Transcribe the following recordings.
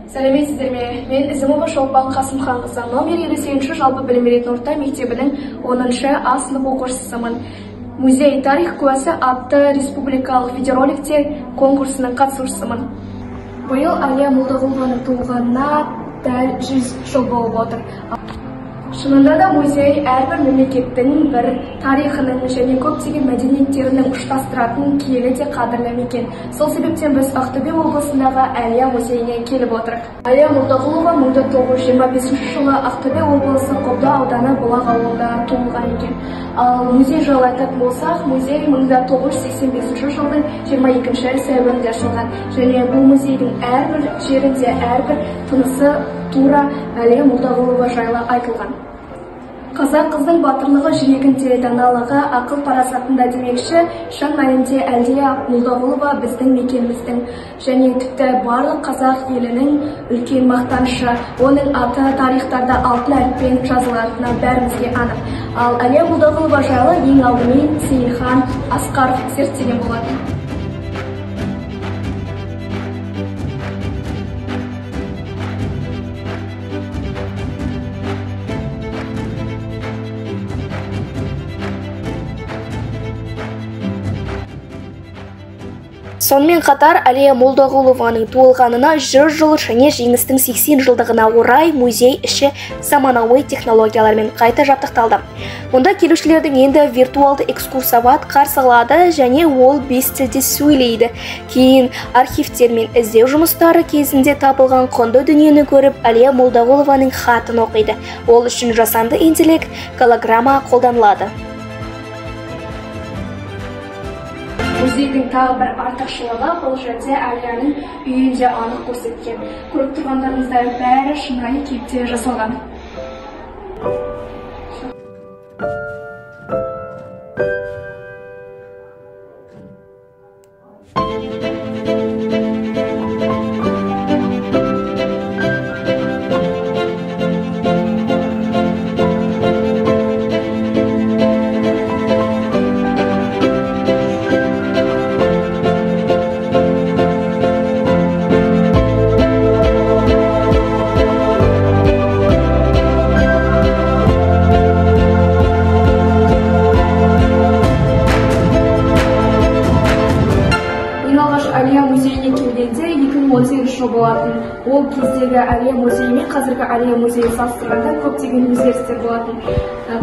Сәлеметсіздер ме? Мен Ізімова Шолпан Қасымханқызы, номер 58 жалпы білім беретін орта мектебінің 10-шы А сынып оқушысымын. Музей тарих куәсі атты республикалық видеороликтер конкурсының қатысушысымын. Биыл Әлия Молдағұлованың туылғанына дәл 100 жыл болып отыр. Шынында да музей әрбір мемлекеттің бір тарихының және көптеген мәдениеттерінің ұштастыратын киелі де қадірлі мекен. Сол себептен біз Ақтөбе облысындағы Әлия музейіне келіп отырмыз. Әлия Молдағұлова 1925 жылы Ақтөбе облысы Қобда ауданы Бұлақ ауылында туылған екен. Ал музей жайлы айтатын болсақ, музей 1985 жылдың 22 сәуірінде ашылған. Және бұл музейдің әрбір жерінде, әрбір тынысы тура Әлия Молдағұлова жайлы айтылған. Қазақ қыздың батырлығы жүрегінде, даналығы ақыл парасатында демекші, шын мәнінде Әлия Молдағұлова біздің мекеніміздің және тіпті барлық қазақ елінің үлкен мақтанышы. Оның аты тарихтарда алтын әріппен жазылатыны бәрімізге анық. Ал Әлия Молдағұлова жайлы ең алдымен Сейілхан Асқаров зерттеген болатын. Сонымен қатар Әлия Молдағұлованың туылғанына 100 жыл және жеңістің 80 жылдығына орай музей іші заманауи технологиялармен қайта жабдықталды. Онда келушілердің енді виртуалды экскурсовод қарсы алады және ол 5 тілде сөйлейді. Кейін архивтер мен іздеу жұмыстары кезінде табылған құнды дүниені көріп, Әлия Молдағұлованың хатын оқиды. Ол үшін жасанды интеллект, голограмма қолданылады. Музейдің тағы бір артықшылығы бұл жерде Әлияның үйінде анық көрсеткен. Көріп тұрғандарыңыздай бәрі шынайы кейіпте жасалған. Әлия музейіне келгенде 2018 жыл болатын. Ол кездегі Әлия музейі мен қазіргі Әлия музейін салыстырғанда көптеген өзгерістер болатын.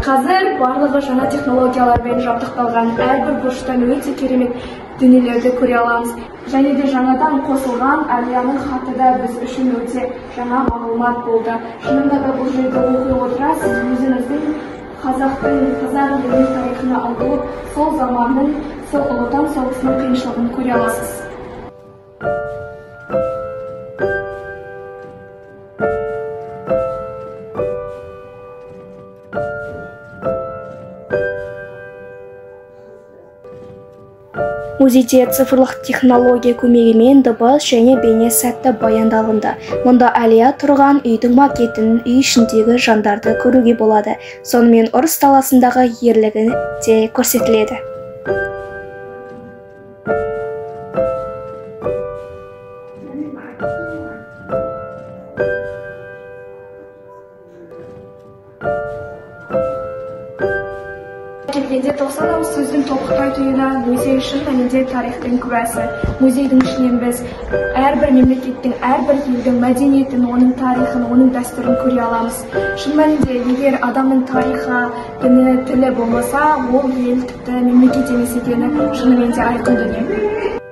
Қазір барлығы жаңа технологиялармен жабдықталған, әрбір бұрыштан өте керемет дүниелерді көре аламыз. Және де жаңадан қосылған Әлияның хаты да біз үшін өте жаңа мағлұмат болды. Шынында да бұл жерде оқи отыра сіз өзіңіздің қазақ елінің тарихына ұмтылып, сол заманның, сол Ұлы Отан соғысының қиыншылығын көре аласыз. Музейде цифрлық технология көмегімен дыбыс және бейне сәтті баяндалынды. Мұнда Әлия тұрған үйдің макетін, үй ішіндегі жандарды көруге болады. Сонымен ұрыс даласындағы ерлігі де көрсетіледі. Келгенде 90 ауыз сөздің тобықтай түйіні музей шын мәнінде тарихтың куәсі. Музейдің ішінен біз әрбір мемлекеттің, әрбір елдің мәдениетін, оның тарихын, оның дәстүрін көре аламыз. Шын мәнінде егер адамның тарихы, діні, тілі болмаса, ол ел тіпті мемлекет емес екені шынымен де айқын дүние.